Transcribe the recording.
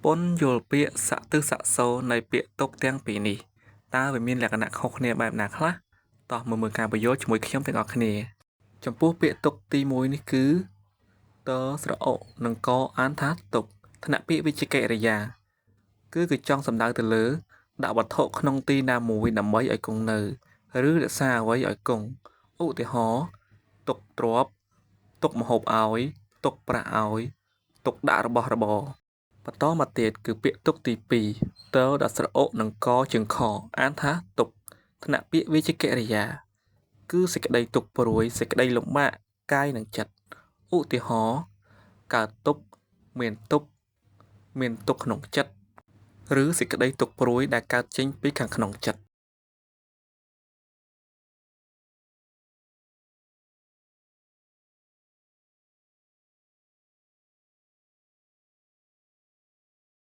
ពន្យល់ពាក្យស័ក្តិទិស័ក្តិសូរនៃពាក្យទុក្ខទាំងពីរនេះតើវាមានលក្ខណៈខុសគ្នាបែបណាខ្លះតោះមកមើលការពន្យល់ជាមួយខ្ញុំទាំងអស់គ្នាចំពោះពាក្យទុក្ខទី1នេះគឺតស្រអុនិងកអានថាទុក្ខថ្នាក់ពាក្យវាជាកិរិយាគឺគេចង់សំដៅទៅលើដាក់វត្ថុក្នុងទីណាមួយដើម្បីឲ្យគង់នៅឬរក្សាអ្វីឲ្យគង់ឧទាហរណ៍ទុកទ្រព្យទុកម្ហូបឲ្យទុកប្រាក់ឲ្យទុកដាក់របស់របរបន្តមកទៀតគឺពាក្យទុកទី2តដល់ស្រអុនិងកជាងខអានថាទុកថ្នាក់ពាក្យវាជាកិរិយាគឺសេចក្តីទុក្ខព្រួយសេចក្តីលំបាកកាយនិងចិត្តឧទាហរណ៍កើតទុក្ខមានទុក្ខមានទុក្ខក្នុងចិត្តឬសេចក្តីទុក្ខព្រួយដែលកើតចេញពីខាងក្នុងចិត្ត។